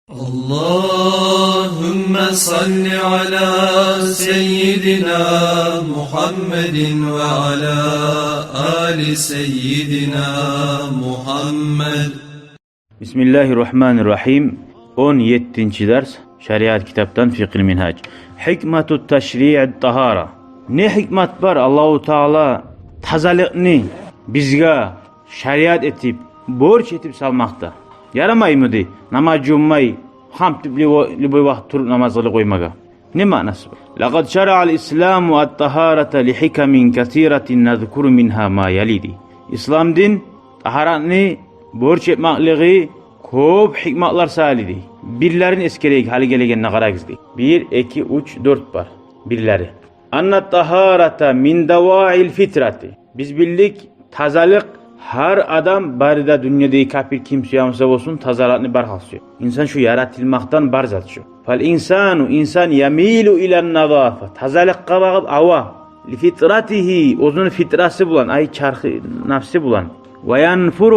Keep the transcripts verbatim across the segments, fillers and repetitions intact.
اللهم صل على سيدنا محمد وعلى آل سيدنا محمد. بسم الله الرحمن الرحيم. Он еттинчи дарс. Шариат китапдан, Фикъгьил Мингьаж. حكمة تشريع الطهارة. Не гьикмат бар Аллагьу Таала тазалыкъны бизге шариат этип, борч этип салмакъда? Ярамаймы дей намаз жувунмай, гьамт этип, любой, любой вакъти туруп намаз къылып къоймагъа? Не маънасы бар? لقد شرع الإسلام الطهارة لحكم كثيرة نذكر منها ما يلي, дей. Ислам дин тагьаратны борч этмакълыгъы кёп гьикматлар саялы, дей. Бирлерин эсгерейик, гьали гелегенде къарагъыз, дей. Бир, эки, уьч, дёрт бар бирлери. أن الطهارة من دواعي الفطرة. Биз билдик, тазалыкъ гьар адам, бары да дюньядагъы капир ким сюе буса болсун, тазалыкъны бар гьал сюе. Инсан шу яратылмакъдан бар зат шу. فالإنسان, инсан, يميل إلى النظافة, тазалыкъгъа багъып ава. لفطرته, оьзюню фитрасы булан, ай, чархы напсы булан. وينفر,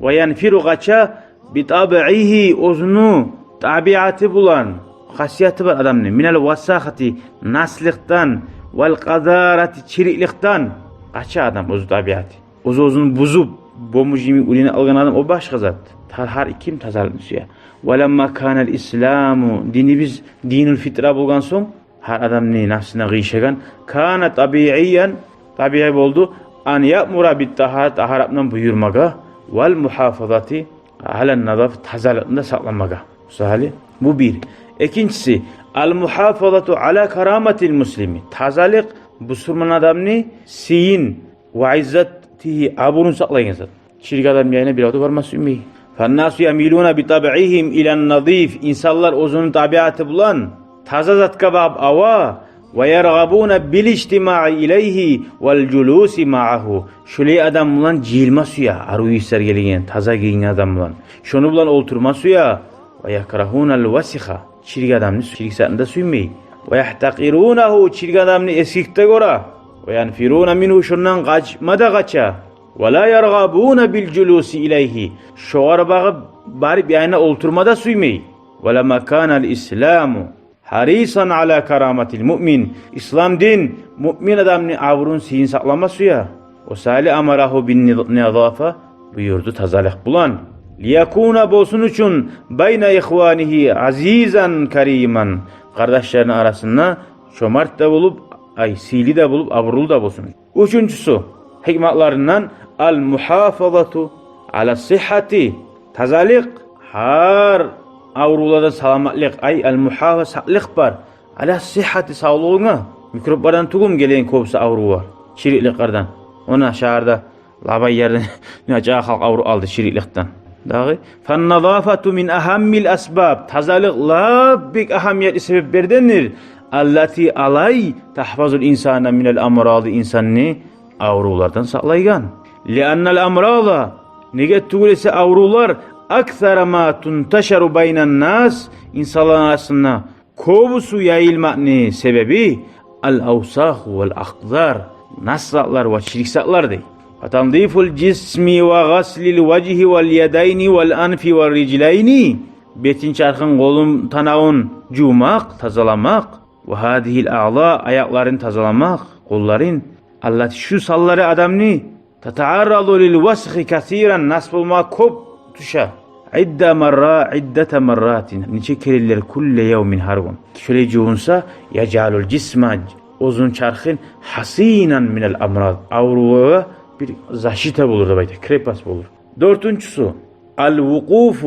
وينفر, къача, بطبعه, оьзюню табиаты булан, хасияты бар адамны, من الوساخة, наслыкъдан, والقذارة, чирикликден къача адам оьзю табиаты. Оьз-оьзюн бузуп, бомж йимик уьйренип алгъан адам, о башгъа зат. Та-, гьар ким тазалыкъны сюе. ولما كان الإسلام, динибиз دين الفطرة болгъан сонг, гьар адамны напсына къыйышагъан, كان طبيعيا, табигъи болду, أن يأمر بالطهارة, тагьарат булан буюрмагъа, والمحافظة على النظافة, тазалыкъны да сакъламагъа. Мисалы, бу бир. Экинчиси, المحافظة على كرامة المسلم. Тазалыкъ бусурман адамны сыйын, وعزته, абурун сакълайгъан зат. Чирик адам янына бирев де барма сюймей. فالناس يميلون بطبعهم إلى النظيف. Инсанлар оьзюню табиаты булан таза затгъа багъып ава. ويرغبون بالاجتماع إليه والجلوس معه. Шолай адам булан жыйылма сюе, арив ийислер гелеген, таза гийинген адам булан. Шону булан олтурма сюе. ويكرهون الوسخ. Чирик адамны, чирик затны да сюймей. ويحتقرونه. Чирик адамны эсгик де гёре. وينفرون منه. Шондан къачма да къача. ولا يرغبون بالجلوس إليه. Шогъар багъып барып янына олтурма да сюймей. ولما كان الإسلام حريصا على كرامة المؤمن. Ислам дин муъмин адамны абурун, сыйын сакълама сюе. О саялы أمره بالنظافة, буюрду тазалыкъ булан. ليكون, болсун учун, بين إخوانه عزيزا كريما. Къардашларыны арасында чомарт да болуп, ай, сыйлы да болуп, абурлу да болсун. Уьчюнчюсю, гьикматларындан, المحافظة على الصحة. Тазалыкъ, гьар аврувлардан саламатлыкъ, ай, المحافظة, сакълыкъ бар. على الصحة, савлугъунга. Микроблардан тюгюлмю гелеген кёбюсю аврувлар? Чирикликлерден. Она шагьарда, лабай ерде нече халкъ авруп алды чирикликден. Дагъы, فالنظافة من أهم الأسباب. Тазалыкъ лап бек агьамиятлы себеплердендир. التي, алай, تحفظ الإنسان من الأمراض, инсанны аврувлардан сакълайгъан. لأن الأمراض, неге тюгюл эсе аврувлар, أكثر ما تنتشر بين الناس, инсанлар арасында кёбюсю яйылмакъны себеби الأوساخ والأقذار, нас затлар ва чирик затлар, дей. فتنظيف الجسم وغسل الوجه واليدين والأنف والرجلين. Бетин, чархын, къолун, танавун жувмакъ, тазаламакъ. وهذه الأعضاء, аякъларын тазаламакъ, къолларын. التي, шу санлары адамны, تتعرض للوسخ كثيرا, нас болма кёп тюше. عدة مرا-, عدة مرات, нече керенлер, كل يوم, гьар гюн. Шолай жувунса, يجعل الجسم, оьзюню чархын, حصينا من الأمراض, аврувгъа бир защита болур деп айта, крепость болур. Дёртюнчюсю, الوقوف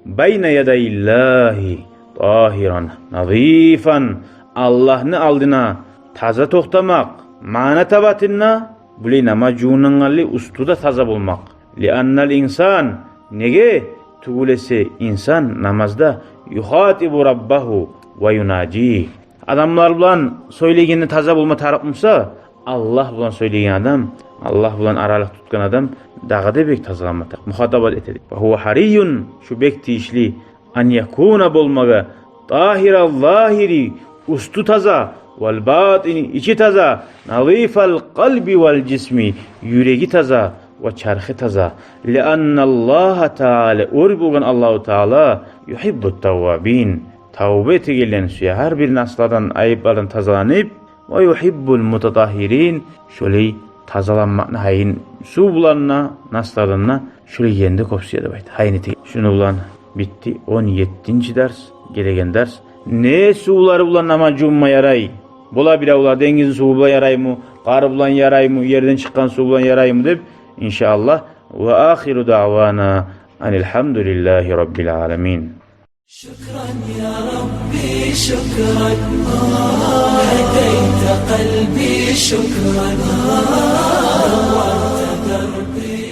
بين يدي الله طاهرا نظيفا. Аллагьны алдына таза токътамакъ, маъна табатында, булай намаз жувунагъанлы уьстю де таза болмакъ. لأن الإنسان, неге тюгюл эсе инсан намазда يخاطب ربه ويناجيه. Адамлар булан сёйлегенде таза болма тарыкъ буса, Аллагь булан сёйлеген адам, Аллагь булан аралыкъ тутгъан адам дагъы да бек тазаланма тарыкъ. Мухатабат этеди. وهو حري, шу бек тийишли, أن يكون, болмагъа, طاهر الظاهر, уьстю таза, والباطن, ичи таза, نظيف القلب والجسم, юреги таза, ва чархы таза. Лианналлагьа таала, оьр болгъан Аллагьу Таала, югьиббут таввабин, тавба этегенлени сюе. Гьар бир наслардан, айыплардан тазаланып, ва югьиббул мутатагьгьирин, шолай тазаланмакъны гьайын, сув булан да, наслардан да шолай ерни кёп сюе деп айта. Гьайын этеген. Шуну булан битди он еттинчи дарс. Гелеген дарс не сувлар булан намаз жувма ярай? Бола биревлер, денгизни суву булан яраймы, къар булан яраймы, ерден чыкъгъан сув булан яраймы деп. Иншааллагь. Ва ахиру даъвана анил гьамдулиллагьи раббил аламин. شكرا يا ربي، شكرا، هديت قلبي، شكرا، نورت دربي.